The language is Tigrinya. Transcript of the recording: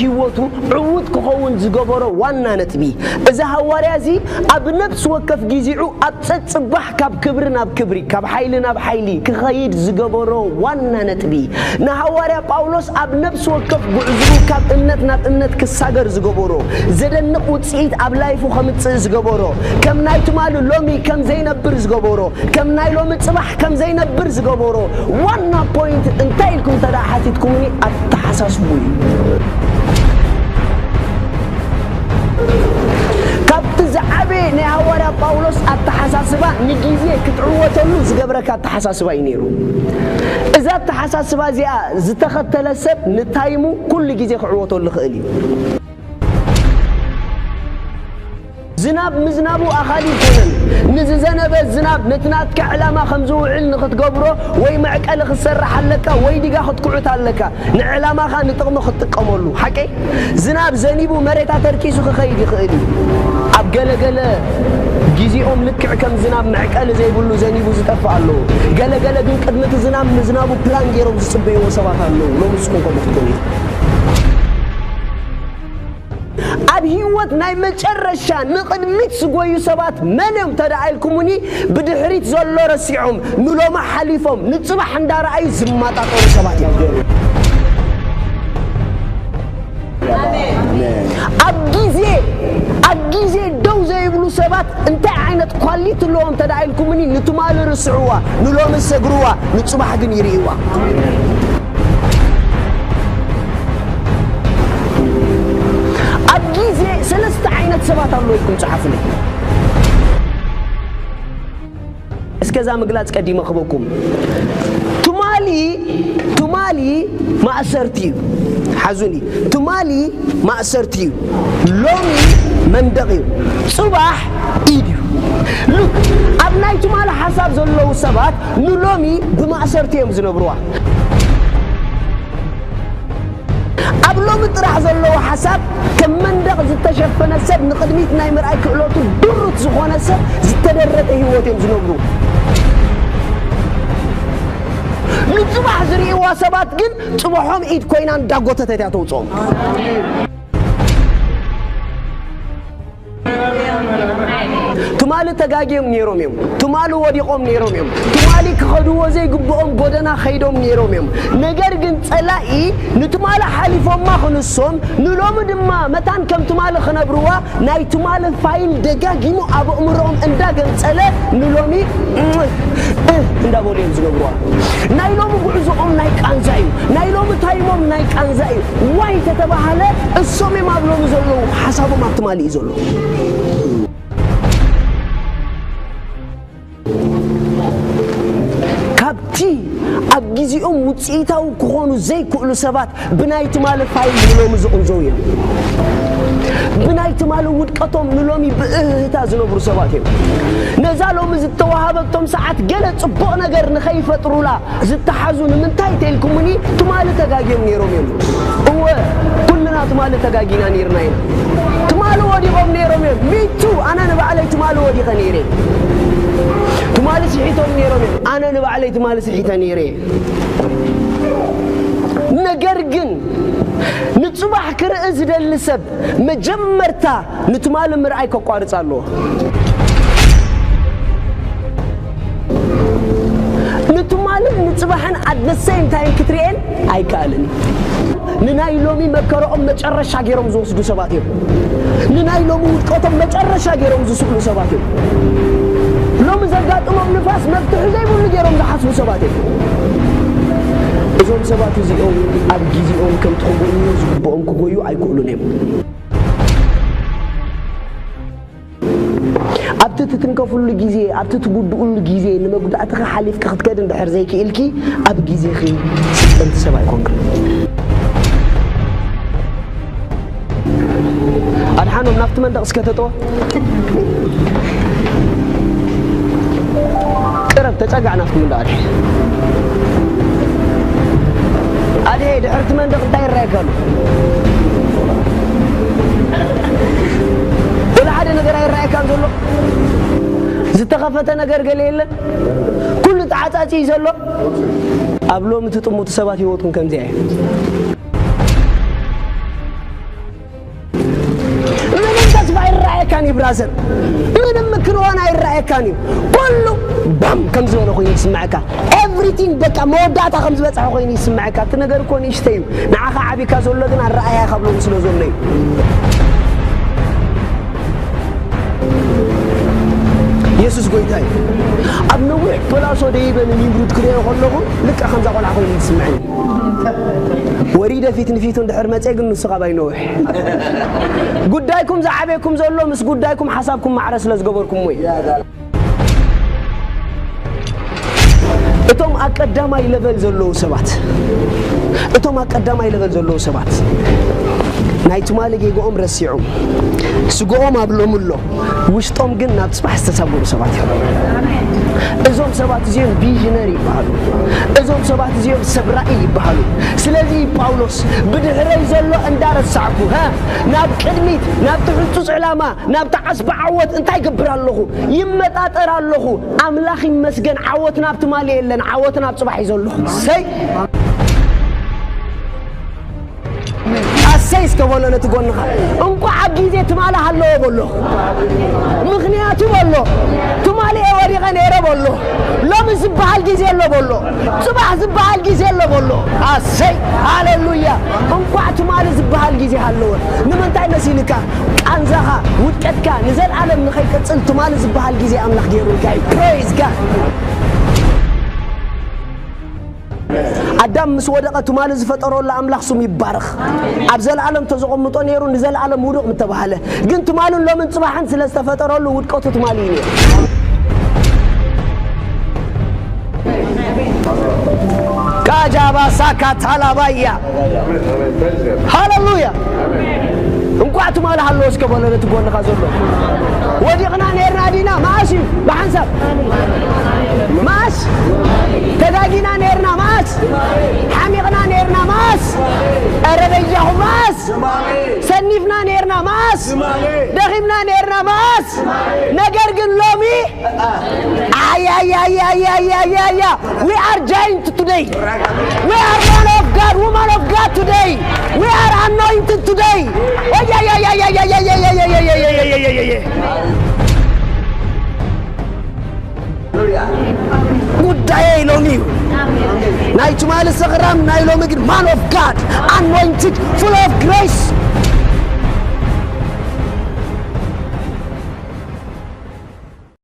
ህይወቱ ዕዉት ክኸውን ዝገበሮ ዋና ነጥቢ። እዚ ሃዋርያ እዚ ኣብ ነፍሲ ወከፍ ግዜኡ ኣብ ጸጽባሕ ካብ ክብሪ ናብ ክብሪ፣ ካብ ሓይሊ ናብ ሓይሊ ክኸይድ ዝገበሮ ዋና ነጥቢ። ንሃዋርያ ጳውሎስ ኣብ ነፍሲ ወከፍ ጉዕዝኡ ካብ እምነት ናብ እምነት ክሳገር ዝገበሮ፣ ዘደንቕ ውጽኢት ኣብ ላይፉ ከምጽእ ዝገበሮ፣ ከም ናይ ትማሊ ሎሚ ከም ዘይነብር ዝገበሮ፣ ከም ናይ ሎሚ ጽባሕ ከም ዘይነብር ዝገበሮ ዋና ፖይንት እንታይ ኢልኩም እንተ ደኣ ሓቲትኩምኒ፣ ኣተሓሳስቡ እዩ። ካብቲ ዝዓበየ ናይ ሃዋርያ ጳውሎስ ኣተሓሳስባ፣ ንግዜ ክትዕወተሉ ዝገብረካ ኣተሓሳስባ እዩ ነይሩ። እዛ ኣተሓሳስባ እዚኣ ዝተኸተለ ሰብ ንታይሙ ኩሉ ግዜ ክዕወተሉ ይኽእል እዩ። ዝናብ ምዝናቡ ኣኻሊ ኣይኮነን። ንዝዘነበ ዝናብ ነቲ ናትካ ዕላማ ከም ዝውዕል ንኽትገብሮ፣ ወይ መዕቀሊ ክትሰርሕ ኣለካ፣ ወይ ዲጋ ክትኩዕት ኣለካ፣ ንዕላማኻ ንጥቕሚ ክትጥቀመሉ። ሓቀይ? ዝናብ ዘኒቡ መሬት ኣተርኪሱ ክኸይድ ይኽእል እዩ። ኣብ ገለገለ ግዜኦም ልክዕ ከም ዝናብ መዕቀሊ ዘይብሉ ዘኒቡ ዝጠፍእ ኣለዉ። ገለገለ ግን ቅድሚ እቲ ዝናብ ምዝናቡ ፕላን ገይሮም ዝጽበይዎ ሰባት ኣለዉ። ሎሚ ንስኹም ከምኡ ክትኮኑ ኢኹም። ኣብ ህይወት ናይ መጨረሻ ንቕድሚት ዝጎዩ ሰባት መን እዮም እንተ ደኣ ኢልኩምኒ፣ ብድሕሪት ዘሎ ረሲዖም፣ ንሎሚ ሓሊፎም፣ ንጽባሕ እንዳረኣዩ ዝመጣጠሩ ሰባት እዮም። ኣብ ግዜ፣ ኣብ ግዜ ደው ዘይብሉ ሰባት እንታይ ዓይነት ኳሊቲ ኣለዎም እንተ ደኣ ኢልኩምኒ፣ ንትማሊ ርስዕዋ፣ ንሎሚ ሰግርዋ፣ ንጽባሕ ግን ይርእይዋ። ኣብ ግዜ ሰለስተ ዓይነት ሰባት ኣለዉ ኢልኩም ጸሓፉለይ። እስከ እዛ ምግላጽ ቀዲመ ክበኩም። ትማሊ፣ ትማሊ ማእሰርቲ እዩ። ሓዙኒ። ትማሊ ማእሰርቲ እዩ። ሎሚ መንደቕ እዩ። ጽባሕ ኢድ እዩ። ሉክ፣ ኣብ ናይ ትማሊ ሓሳብ ዘለዉ ሰባት ንሎሚ ብማእሰርቲ እዮም ዝነብርዋ። ኣብ ሎሚ ጥራሕ ዘለዎ ሓሳብ ከም መንደቕ ዝተሸፈነ ሰብ ንቕድሚት ናይ ምርኣይ ክእለቱ ድሩት ዝኾነ ሰብ ዝተደረተ ህይወት እዮም ዝነብሩ። ንጽባሕ ዝርእይዋ ሰባት ግን ጽባሖም ኢድ ኮይና እንዳጎተተት እያ ተውጽኦም። ትማሊ ተጋግዮም ነይሮም እዮም። ትማሊ ወዲቖም ነይሮም እዮም። ትማሊ ክኸድዎ ዘይግብኦም ጎደና ከይዶም ነይሮም እዮም። ነገር ግን ጸላኢ ንትማሊ ሓሊፎማ ክንሶም፣ ንሎሚ ድማ መታን ከም ትማሊ ክነብርዋ፣ ናይ ትማሊ ፋይል ደጋጊሙ ኣብ ኣእምሮኦም እንዳገንጸለ ንሎሚ እንዳበሉ እዮም ዝነብርዋ። ናይ ሎሚ ጉዕዞኦም ናይ ቃንዛ እዩ። ናይ ሎሚ ታይሞም ናይ ቃንዛ እዩ። ዋይ ተተባሃለ፣ እሶም እዮም ኣብ ሎሚ ዘለዉ፣ ሓሳቦም ኣብ ትማሊ እዩ ዘሎ። ካብቲ ኣብ ግዜኦም ውጽኢታዊ ክኾኑ ዘይክእሉ ሰባት ብናይ ትማሊ ፋይል ንሎሚ ዝቕንዘው እዮም። ብናይ ትማሊ ውድቀቶም ንሎሚ ብእህህታ ዝነብሩ ሰባት እዮም። ነዛ ሎሚ ዝተዋሃበቶም ሰዓት ገለ ጽቡቕ ነገር ንኸይፈጥሩላ ዝተሓዙ ንምንታይ ተልኩምኒ? ትማሊ ተጋግዮም ነይሮም እዮም። እወ፣ ኩልና ትማሊ ተጋጊና ነይርና ኢና። ትማሊ ወዲቖም ነይሮም እዮም። ሚቱ፣ ኣነ ንባዕለይ ትማሊ ወዲቐ ነይረ። ትማሊ ስሒቶም ነይሮም እዮም። ኣነ ንባዕለይ ትማሊ ስሒተ ነይረ። ነገር ግን ንጽባሕ ክርኢ ዝደሊ ሰብ መጀመርታ ንትማሊ ምርኣይ ከቋርጽ ኣለዎ። ንትማልን ንጽባሕን at the same time ክትርእየን ኣይከኣልን እዩ። ንናይ ሎሚ መከረኦም መጨረሻ ገይሮም ዝወስዱ ሰባት እዮም። ንናይ ሎሚ ውድቀቶም መጨረሻ ገይሮም ዝስእሉ ሰባት እዮም። ሎሚ ዘጋጥሞም ንፋስ መፍትሒ ዘይብሉ ገይሮም ዝሓስቡ ሰባት እዮም። እዞም ሰባት እዚኦም ኣብ ግዜኦም ከምቲ ክጎዩ ዝግብኦም ክጎዩ ኣይክእሉን እዮም። ኣብቲ ትትንከፍሉ ግዜ፣ ኣብቲ ትጉድእሉ ግዜ ንመጉዳእትኺ ሓሊፍኪ ክትከዲ እንድሕር ዘይክኢልኪ፣ ኣብ ግዜኺ ስልጥንቲ ሰብ ኣይኮንክን። ኣድሓኖም ናብቲ መንደቕ እስከ ተጥወ። ቅረብ፣ ተጸጋዕ ናብቲ መንደቕ ኣድሒ። ኣድሒ፣ ድሕርቲ መንደቕ እንታይ ይረኣየካ ኣሎ? ወላ ሓደ ነገር ኣይረኣየካን ዘሎ? ዝተኸፈተ ነገር ገለ የለን? ኩሉ ተዓጻጺ እዩ ዘሎ? ኣብ ሎሚ ትጥምቱ ሰባት ህይወትኩም ከምዚኣ እዩ። ኣይረኣየካን እዩ ብራዘር። ምንም ክንሆን ኣይረኣየካን እዩ። ኩሉ ባም ከም ዝበለ ኮይኑ ይስምዐካ። ኤቭሪቲንግ በቃ መወዳእታ ከም ዝበፅሐ ኮይኑ ይስምዐካ። እቲ ነገር እኮ ንእሽተይ እዩ። ንዓኻ ዓቢካ ዘሎ ግን ኣረኣያ ካብሎም ስለ ዘሎ እዩ። የሱስ ጎይታ እዩ። ኣብ ነዊሕ ፖላሶ ደይበ ንኒምሩድ ክርእዮ ከለኹ ልክዕ ከምዛ ቆልዓ ኮይኑ ይስምዐኒ። ወሪደ ፊት ንፊቱ እንድሕር መፀ ግን ንሱ ካብ ኣይነውሕ። ጉዳይኩም ዝዓበየኩም ዘሎ ምስ ጉዳይኩም ሓሳብኩም ማዕረ ስለ ዝገበርኩሞ እዩ። እቶም ኣብ ቀዳማይ ለቨል ዘለዉ ሰባት፣ እቶም ኣብ ቀዳማይ ለቨል ዘለዉ ሰባት ናይ ትማሊ ጌግኦም ረሲዖም ስግኦም ኣብ ሎሚ ኣሎ፣ ውሽጦም ግን ናብ ጽባሕ ዝተሳጎሩ ሰባት እዮም። እዞም ሰባት እዚኦም ቪዥነሪ ይበሃሉ። እዞም ሰባት እዚኦም ሰብ ራእይ ይበሃሉ። ስለዚ ጳውሎስ ብድሕረይ ዘሎ እንዳረሳዕኩ፣ ሀ፣ ናብ ቅድሚት ናብቲ ሕንጹጽ ዕላማ ናብቲ ዓስቢ ዓወት እንታይ ይገብር ኣለኹ? ይመጣጠር ኣለኹ። ኣምላኽ ይመስገን፣ ዓወት ናብ ትማሊ የለን፣ ዓወት ናብ ጽባሕ እዩ ዘሎ። ሰይ ኣሰይ እስከ በሎ ነቲ ጎንኻ። እንቋዕ ኣብ ግዜ ትማሊ ሃለወ በሎ። ምኽንያቱ በሎ፣ ትማሊ እየ ወዲቐ ነይረ በሎ። ሎሚ ዝበሃል ግዜ ኣሎ በሎ። ጽባሕ ዝበሃል ግዜ ኣሎ በሎ። ኣሰይ ሃሌሉያ። እንቋዕ ትማሊ ዝበሃል ግዜ ሃለወ። ንምንታይ መሲልካ? ቃንዛኻ፣ ውድቀትካ ንዘለኣለም ንኸይቅጽል ትማሊ ዝበሃል ግዜ ኣምላኽ ገይሩልካ እዩ። ፕሬዝ ጋድ። ኣዳም ምስ ወደቐ ትማሊ ዝፈጠረሉ ኣምላኽ ስሙ ይባረኽ። ኣብ ዘለኣለም ተዘቐምጦ ነይሩ ንዘለኣለም ውዱቕ ምተባህለ፣ ግን ትማልን ሎምን ጽባሕን ስለ ዝተፈጠረሉ ውድቀቱ ትማሊ እዩ ነይሩ። ካጃባሳ ካታላባያ። ሃሌሉያ። እንቋዕ ትማሊ ሃለወ እስከ በሎ ነቲ ጎንኻ ዘሎ። ወዲቕና ነይርና ዲና? መኣስ እዩ ብሓንሳብ? መኣስ? ተጋጊና ነይርና? መኣስ? ሓሚቕና ነይርና? መኣስ? ኧረ በጃኹም መኣስ? ሰኒፍና ነይርና? መኣስ? ደኺምና ነይርና? መኣስ? ነገር ግን ሎሚ ኣያያያያያያያያ we are giant today. We are man of God, woman of God today. We are anointed today. ጉዳየይ ሎሚ እዩ። ናይ ትማሊ ሰኽራም፣ ናይ ሎሚ ግን man of God, anointed, full of grace.